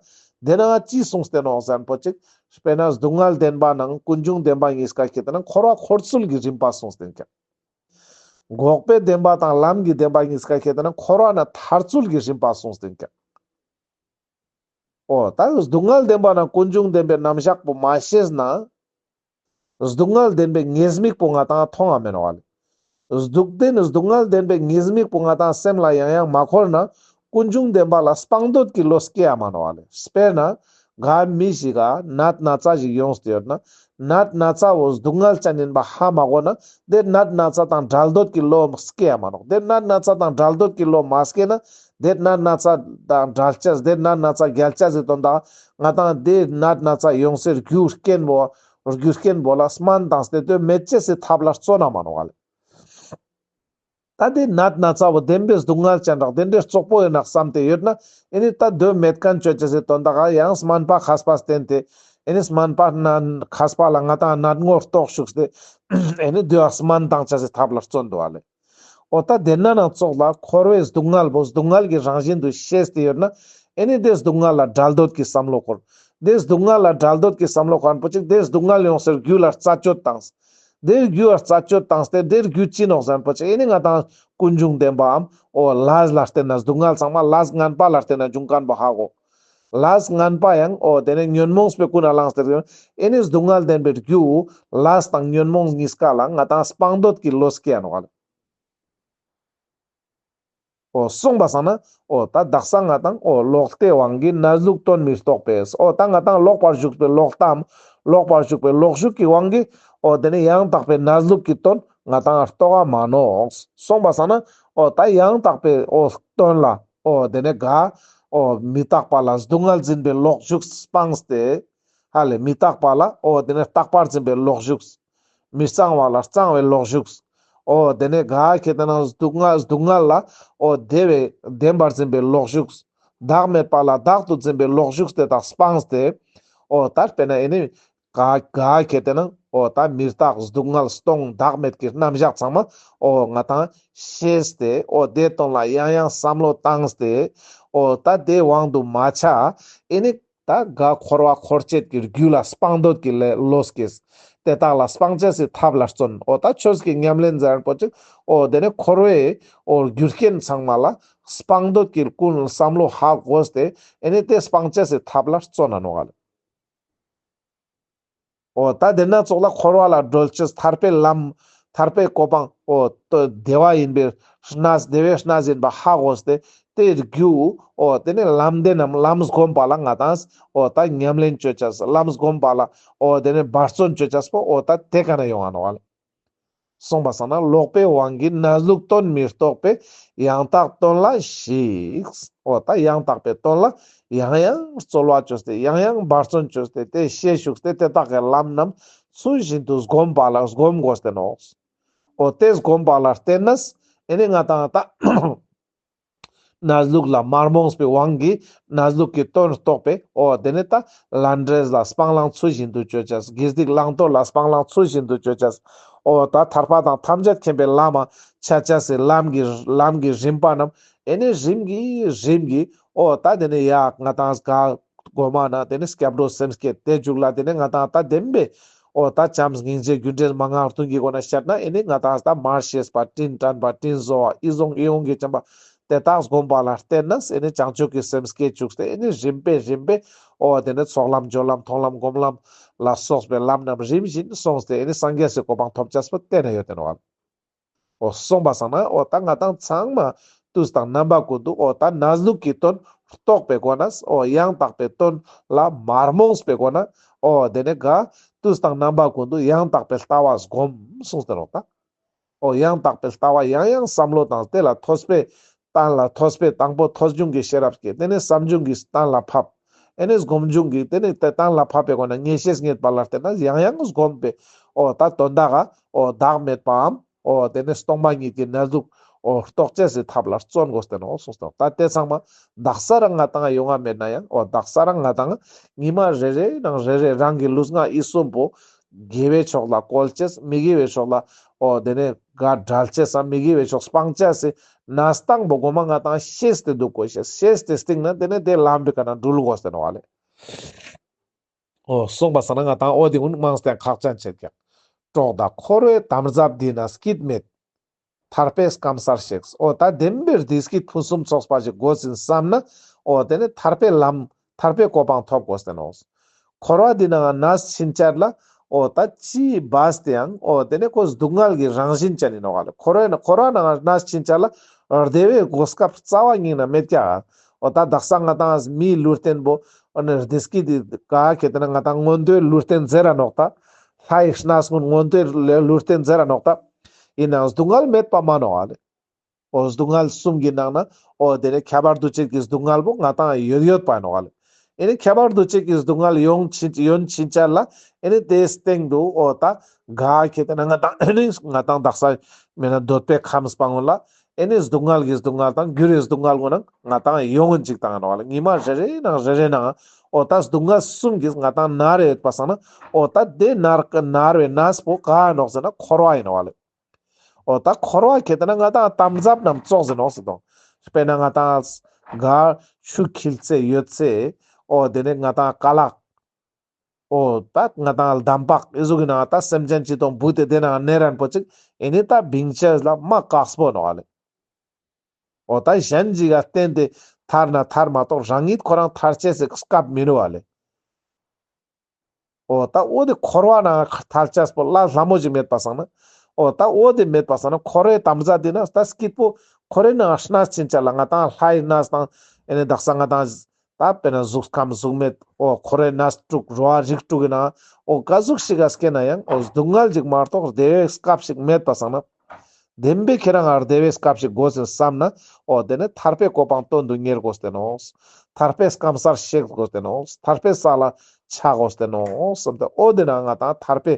དེ་ན་ཅི་གསུངས་ཏེ་ནོག་ཟེར་ན་པོ་ཅིག། དཔེར་ན་སྡུག་བསྔལ་བདེན་པ་ནང་ཀུན་འབྱུང་བདེན་པ་གཉིས་ཀ་ཁེ་ཏེ་ན་འཁོར་བ་འཁོར་ཚུལ་གྱི་རིམ་པ་གསུངས་ཏེ་ཡིན་ཀྱག། འགོག་པའི་བདེན་པ་དང་ལམ་གྱི་བདེན་པ་གཉིས་ཀ་ཁེ་ཏེ་ན་འཁོར་བ་ན་ཐར་ཚུལ་གྱི་རིམ་པ་གསུངས་ཏེ་ཡིན་ཀྱག། འོ་ད་སྡུག་བསྔལ་བདེན་པ་ན་ཀུན་འབྱུང་བདེན་པའི་རྣམ་གཞག་པོ་མ་ཤེས་ན། སྡུག་བསྔལ་བདེན་པའི་ཉེས་དམིགས་པོ་ང་ཏང་མཐོང་ང་མེད་ནོག་ལེ། སྡུག་བདེན་སྡུག་བསྔལ་བདེན་པའི་ཉེས་དམིགས་པོ་ང་ཏང་སེམས་ལ་ཡང་ཡང་མ་འཁོར་ན། ཀུན་འབྱུང་བདེན་པ་ལ་སྤང་འདོད་ཀྱི་བློ་སྐྱེ་ཡ་མ་ནོག་ལེ། དཔེར་ན་ག་མི་ཞིག་ག་ནད་ན་ཚ་ཞིག་ཡོངས་ཏེ་ཡོད་ན། ནད་ན་ཚ་བོ་སྡུག་བསྔལ་ཅན་ཡིན་པ་ཧ་མ་གོ་ན། དེ་ནད་ན་ཚ་དང་བྲལ་འདོད་ཀྱི་བློ་སྐྱེ་ཡ་མ་ནོག། དེ་ནད་ན་ཚ་དང་བྲལ་འདོད་ཀྱི་བློ་མ་སྐྱེ་ན། དེ་ནད་ན་ཚ་དང་བྲལ་ཅེས་དེ་ནད་ན་ཚ་རྒྱལ་ཅེས་སི་དོན་དག་ང་ཏང་དེ་ནད་ན་ཚ་ཡོང་སའི་རྒྱུ་རྐྱེན་པོ་རྒྱུ་རྐྱེན་པོ་ལ་སྨན་བཏང་སྟེ་དེ་མེད་ཅེས་སི་ཐབས་ལ་བརྩོན་ན་མ་ནོག་ལེ། ད་དེ་ནད་ན་ཚ་བོ་བདེན་པའི་སྡུག་བསྔལ་ཅན་རག་དེ་འདྲའི་རྩོག་པོ་ཡོད་ན་བསམ་སྟེ་ཡོད་ན། ཨེ་ནི་ད་དེ་མེད་མཁན་ཅོ་ཅེས་སི་དོན་དག་ཡང་སྨན་པ་མཁས་པ་བསྟེན་ཏེ། ཨེ་ནི་སྨན་པ་མཁས་པ་ལ་ང་ཏང་ནད་ངོ་རྟོགས་ཞུགས་ཏེ། ཨེ་ནི་དེ་བ་སྨན་བཏང་ཅེས་སི་ཐབས་ལ་བརྩོན་འདུག་ལེ། འོ་ད་དེ་ན་ནང་ཙོགས་ལ་འཁོར་བའི་སྡུག་བསྔལ་བོ་སྡུག་བསྔལ་གྱི་རང་བཞིན་དུ་ཤེས་ཏེ་ཡོད་ན། ཨེ་ནི་དེ་སྡུག་བསྔལ་ལ་བྲལ་འདོད་ཀྱི་བསམ་བློ་འཁོར། དེ་སྡུག་བསྔལ་ལ་བྲལ་འདོད་ཀྱི་བསམ་བློ་ཁོ་རང་པོ་ཅིག་དེ་སྡུག་བསྔལ་ཡོང་སའི་རྒྱུ་ལ་རྩད་གཅོད་བཏང་། དེ་རྒྱུ་ལ་རྩད་གཅོད་བཏང་སྟེ་དེ་རྒྱུ་ཅི་ནོག་ཟེར་ན་པོ་ཅིག་ཨེ་ནི་ང་ཏང་ཀུན་འབྱུང་བདེན་པའམ་འོ་ལས་ལ་བརྟེན་ན་སྡུག་བསྔལ་ཚང་མ་ལས་ངན་པ་ལ་བརྟེན་ན་འབྱུང་མཁན་པོ་ཧ་གོ། ལས་ངན་པ་ཡང་འོ་དེ་ནི་ཉོན་མོངས་པའི་ཀུན་ནས་བསླངས་ཏེ། ཨེ་ནི་སྡུག་བསྔལ་བདེན་པའི་རྒྱུ་ལས་དང་ཉོན་མོངས་གཉིས་ཀ་ལ་ང་ཏང་སྤང་འདོད་ཀྱི་བློ་སྐྱེ་ཡ་ནོག་ལེ། འོ་སོང་པ་སང་ན་འོ་ད་དག་ས་ང་ཏང་འོ་ལོག་ལྟའི་དབང་གིས་གནས་ལུགས་དོན་མི་རྟོགས་པས། འོ་ད་ང་ཏང་ལོག་པར་ཞུགས་པའི་ལོག་ལྟའམ་ལོག་པར་ཞུགས་པའི་ལོག་ཞུགས་ཀྱི་དབང་གིས་འོ་དེ་ནི་ཡང་དག་པའི་གནས་ལུགས་ཀྱི་དོན་ང་ཏང་རྟོགས་པ་མ་ནོག། སོང་པ་སང་ན་འོ་ད་ཡང་དག་པའི་འོ་དོན་ལ་འོ་དེ་ནི་ག་འོ་མི་རྟག་པ་ལ་སྡུག་བསྔལ་འཛིན་པའི་ལོག་ཞུགས་སྤངས་ཏེ། ཧ་ལེ་མི་རྟག་པ་ལ་འོ་དེ་ནི་རྟག་པར་འཛིན་པའི་ལོག་ཞུགས། མི་གཙང་བ་ལ་གཙང་བའི་ལོག་ཞུགས། འོ་དེ་ནི་ག་ཁེ་ཏེ་ན་སྡུག་བསྔལ་སྡུག་བསྔལ་ལ་འོ་བདེ་བའི་བདེན་པར་འཛིན་པའི་ལོག་ཞུགས། བདག་མེད་པ་ལ་བདག་ཏུ་འཛིན་པའི་ལོག་ཞུགས་དེ་དག་སྤངས་ཏེ། འོ་ད་དཔེར་ན་ཨེ་ནི་ག་ག་ཁེ་ཏེ་ན་འོ་ད་མི་རྟག་སྡུག་བསྔལ་སྟོང་བདག་མེད་ཀྱི་རྣམ་གཞག་ཚང་མ་འོ་ང་ཏང་ཤེས་ཏེ་འོ་དེ་དོན་ལ་ཡང་ཡང་བསམ་བློ་བཏང་སྟེ། འོ་ད་དེ་དབང་དུ་མ་ཆ་ཨེ་ནི། ད་ག་འཁོར་བ་འཁོར་བྱེད་ཀྱི་རྒྱུ་ལ་སྤང་འདོད་ཀྱི་ལས་བློ་སྐྱེས། དེ་དག་ལ་སྤང་བྱ་སའི་ཐབས་ལ་བརྩོན། འོ་ད་ཆོས་ཀྱི་ཉམས་ལེན་མཛད་པོ་ཅིག་འོ་དེ་ནི་འཁོར་བའི་འོ་རྒྱུ་རྐྱེན་ཚང་མ་ལ་སྤང་འདོད་ཀྱི་ཀུན་བསམ་བློ་ཧ་གོ་སྟེ་ཨེ་ནི་དེ་སྤང་བྱ་སའི་ཐབས་ལ་བརྩོན་ན་ནོག་ལེ། འོ་ད་དེ་ན་ཙོགས་ལ་འཁོར་བ་ལ་སྒྲོལ་ཅེས་ཐར་པའི་ལམ། ཐར་པའི་གོ་འཕང་འོ་ད་བདེ་བ་ཡིན་པའི་གནས་བདེ་བའི་གནས་ཡིན་པ་ཧ་གོ་སྟེ། དེ་རྒྱུ་འོ་དེ་ནི་ལམ་བདེན་ནམ་ལམ་སྒོམ་པ་ལ་ང་ཏང་འོ་ད་ཉམས་ལེན་ཅོ་ཅེས་ལམ་སྒོམ་པ་ལ་འོ་དེ་ནི་འབད་བརྩོན་ཅོ་ཅེས་པོ་འོ་ད་དེ་ཀ་ན་ཡོང་ང་ནོག་ལེ། སོང་པ་སང་ན་ལོག་པའི་དབང་གིས་གནས་ལུགས་དོན་མི་རྟོགས་པས་ཡང་དག་དོན་ལ་ཞིག། འོ་ད་ཡང་དག་པའི་དོན་ལ་ཡང་ཡང་རྩོལ་བ་ཅོས་ཏེ་ཡང་ཡང་འབད་བརྩོན་ཅོས་ཏེ་དེ་ཤེས་ཞུགས་ཏེ་དེ་དག་གི་ལམ་རྣམས་ཚུལ་བཞིན་དུ་སྒོམ་པ་ལ་སྒོམ་དགོས་ཏེ་ནོག། འོ་དེ་སྒོམ་པ་ལ་བརྟེན་ནས་ཨེ་ནི་ང་ཏང་ད་ གནས་ལུགས་ལ་མ་རྨོངས་པའི་དབང་གིས་གནས་ལུགས་ཀྱི་དོན་རྟོགས་པའི་འོ་དེ་ནས་ད་ལས་འབྲས་ལ་སྤང་བླང་ཚུལ་བཞིན་དུ་བཅོ་ཅེས། དགེ་སྡིག་བླང་དོར་ལ་སྤང་བླང་ཚུལ་བཞིན་དུ་བཅོ་ཅེས། འོ་ད་ཐར་པ་དང་ཐམས་ཅད་མཁྱེན་པའི་ལམ་མ་ཆ་ཅེས་སི་ལམ་གྱི་ལམ་གྱི་རིམ་པ་རྣམས་ཨེ་ནི་རིམ་གྱིས་རིམ་གྱིས་འོ་ད་དེ་ནས་ཡ་ང་ཏང་ག་གོ་མ་ན་དེ་ནས་སྐྱབས་འགྲོ་སེམས་བསྐྱེད་དེ་མཇུག་ལ་དེ་ནས་ང་ཏང་ད་བདེན་པའི་འོ་ད་བྱམས་སྙིང་རྗེ་རྒྱུ་འབྲས་མན་ངག་ལྟུང་གི་སྒོ་ནས་བཤད་ན་ཨེ་ནི་ང་ཏང་ད་མར་ཤེས་པ་དྲིན་དྲན་པ་དྲིན་གཟོ་བ་ཨི་ཟུང་ཨི་ཡོང་གི་བྱམས་པ་དེ་དག་སྒོམ་པ་ལ་བརྟེན་ནས་ཨེ་ནི་བྱང་ཆུབ་ཀྱི་སེམས་སྐྱེ་བཅུག་སྟེ་ཨེ་ནི་རིམ་པས་རིམ་པས་འོ་དེ་ནས་ཚོགས་ལམ་སྦྱོར་ལམ་མཐོང་ལམ་སྒོམ་ལམ་ལ་སོགས་པའི་ལམ་རྣམས་རིམ་བཞིན་སོང་སྟེ་ཨེ་ནི་སངས་རྒྱས་སི་གོ་འཕང་ཐོབ་ཅེས་པོ་བསྟན་ན་ཡོད་དེ་ནོག་ཨ། འོ་སོང་པ་སང་ན་འོ་ད་ང་ཏང་ཚང་མ་དུས་དང་རྣམ་པ་ཀུན་ཏུ་འོ་ད་གནས་ལུགས་ཀྱི་དོན་རྟོགས་པའི་སྒོ་ནས་འོ་ཡང་དག་པའི་དོན་ལ་མ་རྨོངས་པའི་སྒོ་ནས་འོ་དེ་ནས་ག་དུས་དང་རྣམ་པ་ཀུན་ཏུ་ཡང་དག་པའི་ལྟ་བ་སྒོམ་གསུངས་ཏེ་ནོག་ད། འོ་ཡང་དག་པའི་ལྟ་བ་ཡང་ཡང་བསམ་བློ་བཏང་སྟེ་ལ་ཐོས་པའི་གཏན་ལ་ཐོས་པའི་དང་པོ་ཐོས་བྱུང་གི་ཤེས་རབ་སྐྱེ། དེ་ནས་བསམ་བྱུང་གི་གཏན་ལ་ཕབ། ཨེ་ནས་སྒོམ་བྱུང་གི་དེ་ནས་དེ་གཏན་ལ་ཕབ་པའི་སྒོ་ནས་ངེས་ཤེས་རྙེད་པ་ལ་བརྟེན་ནས་ཡང་ཡང་སྒོམ་པའི་འོ་ད་དོན་དག་ག་འོ་བདག་མེད་པའམ་འོ་དེ་ནས་སྟོང་པ་ཉིད་ཀྱི་གནས་ལུགས་འོ་རྟོགས་ཅེས་སི་ཐབས་ལ་བརྩོན་དགོས་ཏེ་ནོག་གསུངས་ཏེ་ནོག་ད་དེ་ཚང་མ་དག་ས་རང་ང་ཏང་ཡོང་ང་མེད་ན་ཡང་འོ་དག་ས་རང་ང་ཏང་ཉི་མ་རེ་རེ་ནང་རེ་རེ་རང་གི་ལུས་ངག་ཡིད་གསུམ་པོ་དགེ་བའི་ཕྱོགས་ལ་བཀོལ་ཅེས་མི་དགེ་བའི་ཕྱོགས་ལ་འོ་དེ་ནས་ག་བྲལ་ཅེས་སམ་མི་དགེ་བའི་ཕྱོགས་སྤང་ཅེས་སི་གནས་སྟངས་པོ་གོ་མ་ང་ཏང་ཤེས་ཏེ་འདུག་གོ་ཤེས་ཤེས་ཏེ་སྟིང་ན་དེ་ནས་དེ་ལམ་པའི་ཀ་ན་འགྲུལ་དགོས་ཏེ་ནོག་ཨ་ལེ། འོ་སོང་པ་སང་ན་ང་ཏང་འོ་དེ་ཀུན་མང་སྟེ་ཁག་ཅན་ཆེད་ཀྱག་གྲོགས་དག་འཁོར་བའི་དམ་རྫས་འདི་ན་སྐྱིད་མེད། ཐར་པའི་སྐམ་སར་གཤེགས། འོ་ད་བདེན་པའི་བདེ་སྐྱིད་ཕུན་སུམ་ཚོགས་པ་ཞིག་དགོས་ཟིན་བསམ་ན། འོ་དེ་ནི་ཐར་པའི་ལམ་ཐར་པའི་གོ་འཕང་ཐོབ་དགོས་ཏེ་ནོག་འཁོར་བ་འདི་ནང་ན་ཕྱིན་ཆད་ལ་འོ་ད་ཅི་བས་ཏེ་ཡང་འོ་དེ་ནི་ཁོ་སྡུག་བསྔལ་གྱི་རང་བཞིན་ཅན་ཨིན་ནོག་ལེ། འཁོར་བའི་ནང་འཁོར་བ་ནང་ན་ཕྱིན་ཆད་ལ་བདེ་བའི་གོ་སྐབས་རྩ་བ་ཉིད་ནས་མེད་ཀྱག་འོ་ད་དག་ས་ང་ཏང་མིའི་ལུས་རྟེན་པོ་འོ་ནི་བདེ་སྐྱིད་དེ་ག་ཁེ་ཏེ་ན་ང་ཏང་མངོན་མཐོའི་ལུས་རྟེན་ཟེར་ར་ནོག་ད། ལྷའི་གནས་ཀུན་མངོན་མཐོའི་ལུས་རྟེན་ཟེར་ར་ནོག་ད། ཨིན་ནའང་སྡུག་བསྔལ་མེད་པ་མ་ནོག་ལེ། འོ་སྡུག་བསྔལ་གསུམ་གྱི་ནང་ན་འོ་དེ་ནི་ཁྱབ་པ་འདུ་བྱེད་ཀྱི་སྡུག་བསྔལ་པོ་ང་ཏང་ཡོད་ཡོད་པ་ནོག་ལེ། ཨེ་ནི་ཁྱབ་པ་འདུ་བྱེད་ཀྱི་སྡུག་བསྔལ་ཡོང་ཕྱིན་ཡོང་ཕྱིན་ཆད་ལ་ཨེ་ནི་དེའི་སྟེང་དུ་འོ་ད་ག་ཁེ་ཏེ་ན་ང་ཏང་ཨེ་ནི་ང་ཏང་དག་ས་མེད་ན་འདོད་པའི་ཁམས་སྤང་ལ་ཨེ་ནི་སྡུག་བསྔལ་གྱི་སྡུག་བསྔལ་དང་འགྱུར་བའི་སྡུག་བསྔལ་ཀུན་ནང་ང་ཏང་ཡོང་ངིན་ཅིག་ཏང་ནོག་ལེ། ཉི་མ་རེ་རེ་ནང་རེ་རེ་ནང་འོ་ད་སྡུག་བསྔལ་གསུམ་གྱིས་ང་ཏང་མནར་རེ་ཡོད་པ་སང་ན་འོ་ད་དེ་མནར་མནར་བའི་གནས་པོ་ག་ནོག་ཟེར་ན་འཁོར་བ་ཨིན་ནོག་ལེ། འོ་ད་འཁོར་བ་ཁེ་ཏེ་ན་ང་ཏང་དམ་རྫས་རྣམས་ཙོགས་ཟེར་ནོག་ཟེར་དོ། དཔེར་ན་ང་ཏང་ག་ཆུ་འཁྱིལ་ཚེ་ཡོད་ཚེ་འོ་དེ་ནས་ང་ཏང་ཀ་ལག་འོ་ད་ང་ཏང་འདམ་བག་ཨི་ཟུག་གི་ནང་ད་སེམས་ཅན་ཅི་དང་བུ་དེ་དེ་ནང་ནེ་རན་པོ་ཅིག་ཨེ་ནི་ད་བིང་ཅེས་ལ་མ་དཀགས་པོ་ནོག་ལེ། འོ་ད་གཞན་ཅིག་ག་བརྟེན་ཏེ་ཐར་ན་ཐར་མ་གཏོགས་རང་ཉིད་ཁོ་རང་ཐར་ཅེས་སི་སྐབས་མི་ནུག་ལེ། འོ་ད་འོ་དེ་འཁོར་བ་ནང་ཐར་ཅེས་པོ་ལ་ལྷ་མོ་ཅིག་མེད་པ་སང་ན། འོ་ད་འོ་དེ་མེད་པ་སང་ན་འཁོར་བའི་དམ་རྫས་འདི་ན་ད་སྐྱིད་པོ་འཁོར་བའི་ནང་གནས་ཕྱིན་ཆད་ལ་ང་ཏང་ལྷའི་གནས་དང་ཨེ་ནི་དག་ས་ང་ཏང་ད་དཔེར་ན་གཟུགས་ཁམས་གཟུགས་མེད་འོ་འཁོར་བའི་གནས་དྲུག་འགྲོ་བ་རིགས་དྲུག་གི་ནང་འོ་ག་ཟུག་ཞིག་ག་སྐྱེ་ན་ཡང་འོ་སྡུག་བསྔལ་ཅིག་མ་གཏོགས་བདེ་བའི་སྐབས་ཤིག་མེད་པ་སང་ན། བདེན་པའི་ཁྱེད་རང་ང་བདེ་བའི་སྐབས་ཤིག་དགོས་ཟེར་བསམ་ན། འོ་དེ་ནི་ཐར་པའི་གོ་འཕང་དོན་དུ་གཉེར་དགོས་ཏེ་ནོག་ཐར་པའི་སྐམ་སར་གཤེགས་དགོས་ཏེ་ནོག་ཐར་པའི་ས་ལ་ཆགས་དགོས་ཏེ་ནོག་བསམ་སྟེ། འོ་དེ་ན་ང་ཏང་ཐར་པའི་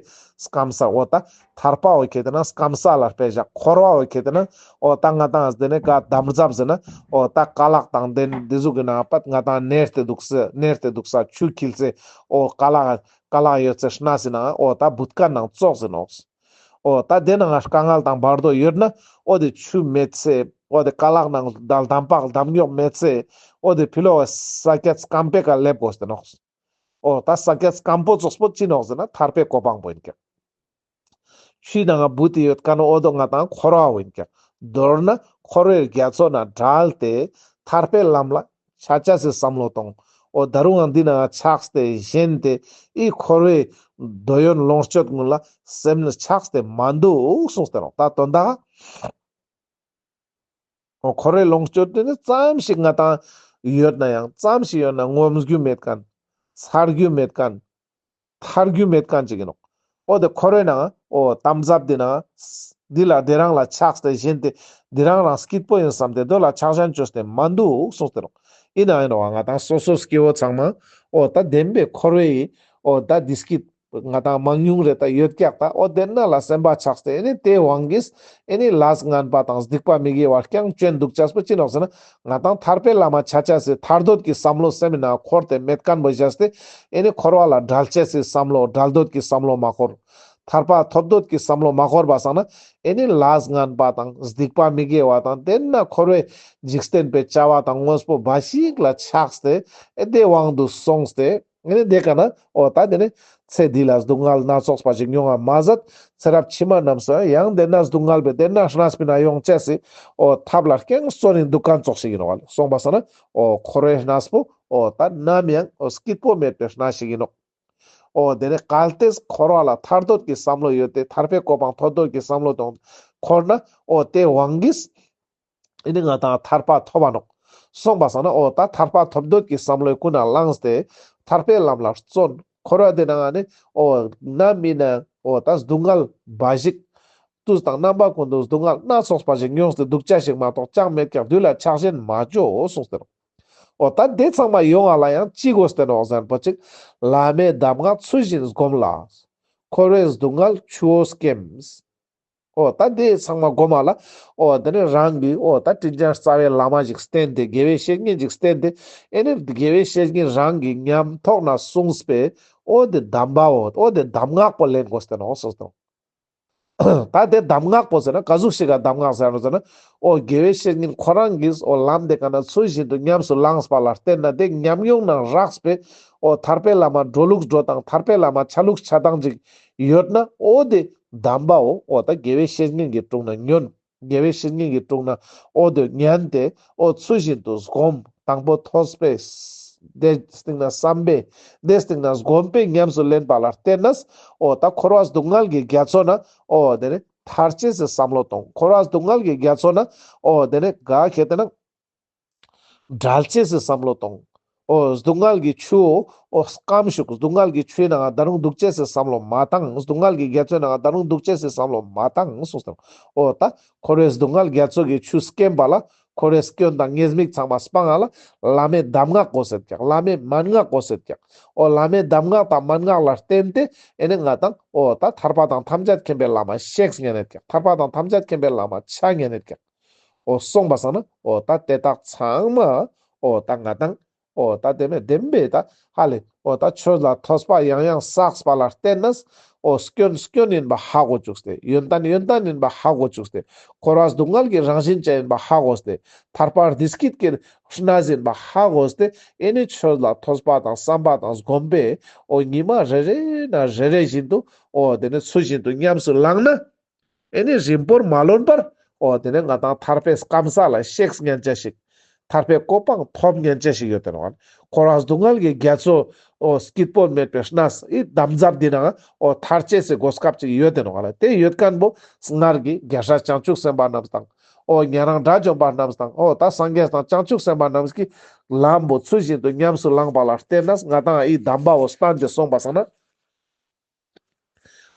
སྐམ་ས་འོ་ད་ཐར་པ་འོ་ཁེ་ཏེ་ན་སྐམ་ས་ལ་དཔེ་བཞག་འཁོར་བ་འོ་ཁེ་ཏེ་ན་འོ་ད་ང་ཏང་དེ་ནི་ག་དམ་རྫས་ཟེར་ན་འོ་ད་ཀ་ལག་དང་དེ་འདི་ཟུག་གི་ནང་པད་ང་ཏང་ནེ་ར་ཏེ་འདུག་ས་ནེ་ར་ཏེ་འདུག་ས་ཆུ་འཁྱིལ་ཚེ་འོ་ཀ་ལག་ཀ་ལག་ཡོད་ཚེ་གནས་ཟེར་ན་འོ་ད་བུད་ཁན་ནང་ཙོགས་ཟེར་ནོག་འོ་ད་དེ་ནང་དཀའ་ངལ་དང་བར་དོ་ཡོད་ན་འོ་དེ་ཆུ་མེད་ཚེ་འོ་དེ་ཀ་ལག་ནང་འདམ་བག་འདམ་རྙོག་མེད་ཚེ་འོ་དེ་ཕི་ལོག་གི་ས་ཀྱད་སྐམ་པོའི་ཀ་སླེབས་དགོས་ཏེ་ནོག་འོ་ད་ས་ཀྱད་སྐམ་པོ་ཙོགས་པོ་ཅི་ནོག་ཟེར་ན་ཐར་པའི་གོ་འཕང་པོ་ཨིན་ཀྱག་ཆུའི་ནང་ང་བུད་དེ་ཡོད་ཁན་འོ་དོ་ང་ཏང་འཁོར་བ་ཨིན་ཀྱག་མདོར་ན་འཁོར་བའི་རྒྱ་མཚོ་ནེ་བྲལ་ཏེ་ཐར་པའི་ལམ་ལ་ཆ་ཅེས་སི་བསམ་བློ་གཏོང་། འོ་ད་རུང་ཡང་འདི་ནང་ཆགས་ཏེ་ཞེན་ཏེ་ཨི་འཁོར་བའི་འདོད་ཡོན་ལོངས་སྤྱོད་ཀུན་ལ་སེམས་ནི་ཆགས་ཏེ་མ་འདུག་གསུངས་ཏེ་ནོག་ད་དོན་དག་འོ་འཁོར་བའི་ལོངས་སྤྱོད་དེ་ནི་ཙམ་ཞིག་ང་ཏང་ཡོད་ན་ཡང་ཙམ་ཞིག་ཡོད་ན་ངོམས་རྒྱུ་མེད་ཁན་ཚར་རྒྱུ་མེད་ཁན་ཐར་རྒྱུ་མེད་ཁན་ཅིག་ཨིན་ནོག་འོ་དེ་འཁོར་བའི་ནང་འོ་དམ་རྫས་འདི་ནང་འདི་ལ་དེ་རང་ལ་ཆགས་ཏེ་ཞེན་ཏེ་འདི་རང་རང་སྐྱིད་པོ་ཨིན་བསམ་སྟེ་དོ་ལ་ཆགས་ཞེན་ཅོས་ཏེ་མ་འདུག་གསུངས་ཏེ་ནོག་ཨིན་ན་ཨིན་ནོག་ང་ཏང་སོ་སོ་སྐྱེ་བོ་ཚང་མ་འོ་ད་བདེན་པའི་འཁོར་བའི་འོ་ད་བདེ་སྐྱིད་ ང་དང་མང་ཉུང་རེ་ད་ཡོད་ཀྱག་ད། འོ་དེ་ན་ལ་སེམས་པ་ཆགས་ཏེ་ཨེ་ནི་དེ་དབང་གིས་ཨེ་ནི་ལས་ངན་པ་དང་སྡིག་པ་མི་དགེ་བ་རྐྱང་བཅོ་འདུག་ཅེས་པོ་ཅི་ནོག་ཟེར་ན། ང་དང་ཐར་པའི་ལམ་མ་ཆ་ཅེས་སི་ཐར་འདོད་ཀྱི་བསམ་བློ་སེམས་ནང་འཁོར་ཏེ་མེད་མཁན་པོ་བཞག་སྟེ་ཨེ་ནི་འཁོར་བ་ལས་བྲལ་ཅེས་སི་བསམ་བློ་བྲལ་འདོད་ཀྱི་བསམ་བློ་མ་འཁོར། ཐར་པ་ཐོབ་འདོད་ཀྱི་བསམ་བློ་མ་འཁོར་བ་སང་ན་ཨེ་ནི་ལས་ངན་པ་དང་སྡིག་པ་མི་དགེ་བ་དང་དེ་ན་འཁོར་བའི་འཇིག་རྟེན་པའི་བྱ་བ་དང་དངོས་པོ་འབའ་ཞིག་ལ་ཆགས་ཏེ་ཨེ་དེ་དབང་དུ་སོང་སྟེ་ཨེ་ནི་དེ་ཀ་ན་འོ་ད་དེ་ནི་ཚེ་འདི་ལ་སྡུག་བསྔལ་སྣ་ཚོགས་པ་ཞིག་མྱོང་བ་མ་ཟད་ཚེ་རབས་ཕྱི་མ་རྣམས་སུ་ཡང་དེ་ན་སྡུག་བསྔལ་བས་དེ་ན་གནས་པའི་ནང་ཡོང་ཅེས་སི་འོ་ཐབས་ལ་རྐྱང་བརྩོན་ནི་འདུག་མཁན་ཙོགས་ཤིག་ཡིན་ནོག་ལེ། སོང་པ་སང་ན་འོ་འཁོར་བའི་གནས་པོ་འོ་ད་ནམ་ཡང་འོ་སྐྱིད་པོ་མེད་པའི་གནས་ཤིག་ཡིན་ནོག། འོ་དེ་ནི་གལ་ཏེ་འཁོར་བ་ལ་ཐར་འདོད་ཀྱི་བསམ་བློ་ཡོད་དེ་ཐར་པའི་གོ་འཕང་ཐོབ་འདོད་ཀྱི་བསམ་བློ་དང་འཁོར་ན་འོ་དེ་དབང་གིས་ཨེ་ནི་ང་དང་ཐར་པ་ཐོབ་བ་ནོག། སོང་པ་སང་ན་འོ་ད་ཐར་པ་ཐོབ་འདོད་ཀྱི་བསམ་བློའི་ཀུན་ནས་བསླངས་ཏེ་ཐར་པའི་ལམ་ལ་བརྩོན། འཁོར་བ་དེ་ནང་ནི་འོ་ན་མི་ན་འོ་ད་སྡུག་བསྔལ་འབའ་ཞིག་དུས་དང་རྣམ་པ་ཀུན་ཏུ་སྡུག་བསྔལ་སྣ་ཚོགས་པ་ཞིག་མྱོང་སྟེ་འདུག་ཅེས་ཤིག་མ་གཏོགས་ཅང་མེད་ཀྱག། དུས་ལ་ཆགས་ཞེན་མ་བཅོ་གསུངས་ཏེ་ནོག། འོ་ད་དེ་ཚང་མ་ཡོང་བ་ལ་ཡང་ཅི་དགོས་ཏེ་ནོག་ཟེར་ན་པོ་ཅིག། བླ་མའི་གདམས་ངག་ཚུལ་བཞིན་སྒོམ་ལ། འཁོར་བའི་སྡུག་བསྔལ་ཆུ་བོ་སྐེམས། འོ་ད་དེ་ཚང་མ་སྒོམ་ལ་འོ་དེ་ནི་རང་གི་འོ་ད་དྲིན་ཅན་རྩ་བའི་བླ་མ་ཞིག་བསྟེན་ཏེ་དགེ་བའི་བཤེས་གཉེན་ཞིག་བསྟེན་ཏེ་ཨེ་ནི་དགེ་བའི་བཤེས་གཉེན་རང་གི་ཉམས་ཐོག་ན་གསུངས་པའི་འོ་དེ་གདམས་པ་འོ་འོ་དེ་གདམས་ངག་པོ་ལེན་དགོས་ཏེ་ནོག་སོ་སོ། ད་དེ་གདམས་ངག་པོ་ཟེར་ན་ག་ཟུག་ཞིག་ག་གདམས་ངག་ཟེར་ནོག་ཟེར་ན། འོ་དགེ་བའི་བཤེས་གཉེན་ཁོ་རང་གིས་འོ་ལམ་དེ་ཀ་ན་ཚུལ་བཞིན་དུ་ཉམས་སུ་བླངས་པ་ལ་བརྟེན་ན་དེ་ཉམས་མྱོང་ནང་རགས་པའི་འོ་ཐར་པའི་ལམ་མ་འགྲོ་ལུགས་འགྲོ་སྟངས་ཐར་པའི་ལམ་མ་ཆ་ལུགས་ཆ་སྟངས་ཅིག་ཡོད་ན་འོ་དེ་གདམས་པའོ། འོ་ད་དགེ་བའི་བཤེས་གཉེན་གྱི་དྲུང་ན་ཉོན། དགེ་བའི་བཤེས་གཉེན་གྱི་དྲུང་ན་འོ་དེ་ཉན་ཏེ་འོ་ཚུལ་བཞིན་དུ་སྒོམ། དང་པོ་ཐོས་པས། དེ་སྟིང་ན་བསམ་པས། དེ་སྟིང་ན་སྒོམ་པས་ཉམས་སུ་ལེན་པ་ལ་བརྟེན་ནས་འོ་ད་འཁོར་བ་སྡུག་བསྔལ་གྱི་རྒྱ་མཚོ་ན་འོ་དེ་ནི་ཐར་ཅེས་སི་བསམ་བློ་གཏོང་། འཁོར་བ་སྡུག་བསྔལ་གྱི་རྒྱ་མཚོ་ན་འོ་དེ་ནི་ག་ཁེ་ཏེ་ན་བྲལ་ཅེས་སི་བསམ་བློ་གཏོང་། འོ་སྡུག་བསྔལ་གྱི་ཆུ་འོ་སྐམ་ཞུགས། སྡུག་བསྔལ་གྱི་ཆུའི་ནང་ང་ད་རུང་འདུག་ཅེས་སི་བསམ་བློ་མ་བཏང་། སྡུག་བསྔལ་གྱི་རྒྱ་མཚོའི་ནང་ང་ད་རུང་འདུག་ཅེས་སི་བསམ་བློ་མ་བཏང་གསུངས་ཏེ། འོ་ད་འཁོར་བའི་སྡུག་བསྔལ་རྒྱ་མཚོ་གི་ཆུ་སྐེམ་པ་ལ་འཁོར་བའི་སྐྱོན་དང་ཉེས་དམིགས་ཚང་མ་སྤང་ང་ལ་བླ་མའི་གདམས་ངག་དགོས་སེད་ཀྱག། བླ་མའི་མན་ངག་དགོས་སེད་ཀྱག། འོ་བླ་མའི་གདམས་ངག་དང་མན་ངག་ལ་བརྟེན་ཏེ་ཨེ་ནི་ང་དང་འོ་ད་ཐར་པ་དང་ཐམས་ཅད་མཁྱེན་པའི་ལམ་མ་གཤེགས་ཉན་ནེད་ཀྱག། ཐར་པ་དང་ཐམས་ཅད་མཁྱེན་པའི་ལམ་མ་ཆ་ཉན་ནེད་ཀྱག། འོ་སོང་པ་སང་ན་འོ་ད་དེ་དག་ཚང་མ་འོ་ད་ང་དང་འོ་ད་དེ་མེད་བདེན་པའི་ད་ཧ་ལེ་འོ་ད་ཆོས་ལ་ཐོས་པ་ཡང་ཡང་བསགས་པ་ལ་བརྟེན་ནས་འོ་སྐྱོན་སྐྱོན་ཡིན་པ་ཧ་གོ་བཅུག་སྟེ། ཡོན་ཏན་ཡོན་ཏན་ཡིན་པ་ཧ་གོ་བཅུག་སྟེ། འཁོར་བ་སྡུག་བསྔལ་གྱི་རང་བཞིན་ཅན་ཡིན་པ་ཧ་གོ་སྟེ། ཐར་པ་བདེ་སྐྱིད་ཀྱི་གནས་ཡིན་པ་ཧ་གོ་སྟེ། ཨེ་ནི་ཆོས་ལ་ཐོས་པ་དང་བསམ་པ་དང་སྒོམ་པས་འོ་ཉི་མ་རེ་རེ་ན་རེ་རེ་བཞིན་དུ་འོ་དེ་ནི་ཚུལ་བཞིན་དུ་ཉམས་སུ་བླངས་ན། ཨེ་ནི་རིང་པོར་མ་ལོན་པར་འོ་དེ་ནི་ང་དང་ཐར་པའི་སྐམ་ས་ལ་གཤེགས་ཉན་ཅེས་ཤིག། ཐར་པའི་གོ་འཕང་ཐོབ་ཉན་ཅེས་ཤིག་ཡོད་དེ་ནོག་ལེ། འཁོར་བ་སྡུག་བསྔལ་གྱི་རྒྱ་མཚོ་འོ་སྐྱིད་པོ་མེད་པའི་གནས་ཨི་འདམ་རྫབ་འདི་ནང་འོ་ཐར་ཅེས་སི་གོ་སྐབས་ཅིག་ཡོད་དེ་ནོག་ལེ། དེ་ཡོད་མཁན་པོ་སྔར་གྱི་རྒྱལ་སྲས་བྱང་ཆུབ་སེམས་དཔའ་རྣམས་དང་འོ་ཉན་རང་དགྲ་བཅོམ་པ་རྣམས་དང་འོ་ད་སངས་རྒྱས་དང་བྱང་ཆུབ་སེམས་དཔའ་རྣམས་ཀྱི་ལམ་པོ་ཚུལ་བཞིན་དུ་ཉམས་སུ་བླངས་པ་ལ་བརྟེན་ནས་ང་དང་ཨི་གདམས་པ་བོ་བསྟན་ཏེ་སོང་པ་སང་ན།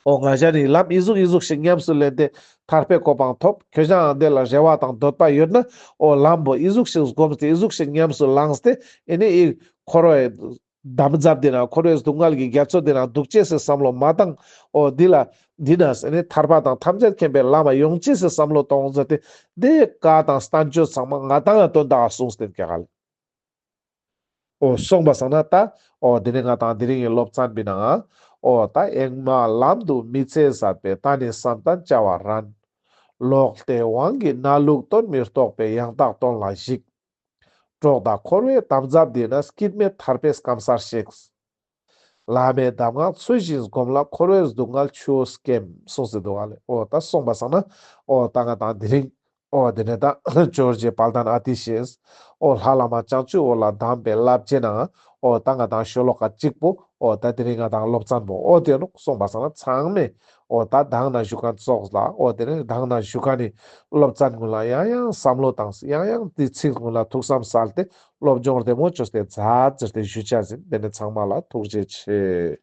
འོ་ང་ཞ་ནི་ལམ་ཨི་ཟུག་ཨི་ཟུག་ཞིག་ཉམས་སུ་ལེན་ཏེ་ཐར་པའི་གོ་འཕང་ཐོབ། ཁྱོ་ཞའང་དེ་ལ་རེ་བ་དང་འདོད་པ་ཡོད་ན་འོ་ལམ་པོ་ཨི་ཟུག་ཞིག་སྒོམས་ཏེ་ཨི་ཟུག་ཞིག་ཉམས་སུ་བླངས་ཏེ་ཨེ་ནི་ཨི་འཁོར་བའི་འདམ་རྫབ་འདི་ན་འཁོར་བའི་སྡུག་བསྔལ་གྱི་རྒྱ་མཚོ་འདི་ན་འདུག་ཅེས་སི་བསམ་བློ་མ་བཏང་། འོ་འདི་ལ་འདི་ནས་ཨེ་ནི་ཐར་པ་དང་ཐམས་ཅད་མཁྱེན་པའི་ལམ་མ་ཡོང་ཅེས་སི་བསམ་བློ་གཏོང་ཟེར་ཏེ་དེ་བཀའ་དང་བསྟན་བཅོས་ཚང་མ་ང་དང་ཡང་དོན་དག་གསུངས་ཏེ་ཀྱག་ལེ། འོ་སོང་པ་སང་ན་ད་འོ་དེ་ནི་ང་དང་དེ་རིང་གི་སློབ་ཚན་པའི་ནང་འོ་ད་ཨེ་མ་ལམ་དུ་མི་ཚེ་ཟད་པས། ད་ནི་བསམ་གཏན་བྱ་བ་རན། ལོག་ལྟའི་དབང་གིས་གནས་ལུགས་དོན་མི་རྟོགས་པས། ཡང་དག་དོན་ལ་གཞིགས། གྲོགས་དག་འཁོར་བའི་འདམ་རྫབ་འདི་ན། སྐྱིད་མེད་ཐར་པའི་སྐམ་སར་གཤེགས། བླ་མའི་གདམས་ངག་ཚུལ་བཞིན་སྒོམས་ལ། འཁོར་བའི་སྡུག་བསྔལ་ཆུ་བོ་སྐེམས། གསུངས་ཏེ་འདུག་ལེ། འོ་ད་སོང་པ་སང་ན་འོ་ད་ང་དང་དེ་རིང་འོ་དེ་ནི་ད་ཇོ་བོ་རྗེ་དཔལ་ལྡན་ཨ་ཏི་ཤས་འོ་ལྷ་བླ་མ་བྱང་ཆུབ་འོད་ལ་གདམས་པའི་བསླབ་བྱའི་ནང་འོ་ད་ང་དང་ཤོ་ལོ་ཀ་གཅིག་པོ་འོ་ད་དེ་རིང་ང་དང་སློབ་ཚན་པོ་འོ་དེ་ནོག། སོང་པ་སང་ན་ཚང་མས་འོ་ད་དང་ན་བཞུགས་མཁན་ཙོགས་ལ་འོ་དེ་ནི་དང་ན་བཞུགས་མཁན་ནི་སློབ་ཚན་ཀུན་ལ་ཡང་ཡང་བསམ་བློ་བཏང་ཡང་ཡང་དེ་ཚིག་ཀུན་ལ་ཐུགས་བསམ་གསལ་ཏེ་སློབ་སྦྱོང་བདེ་མོ་བཅོས་ཏེ་མཛད་ཟེར་ཏེ་ཞུ་ཆ་ཟིན། དེ་ནི་ཚང་མ་ལ་ཐུགས་རྗེ་ཆེ།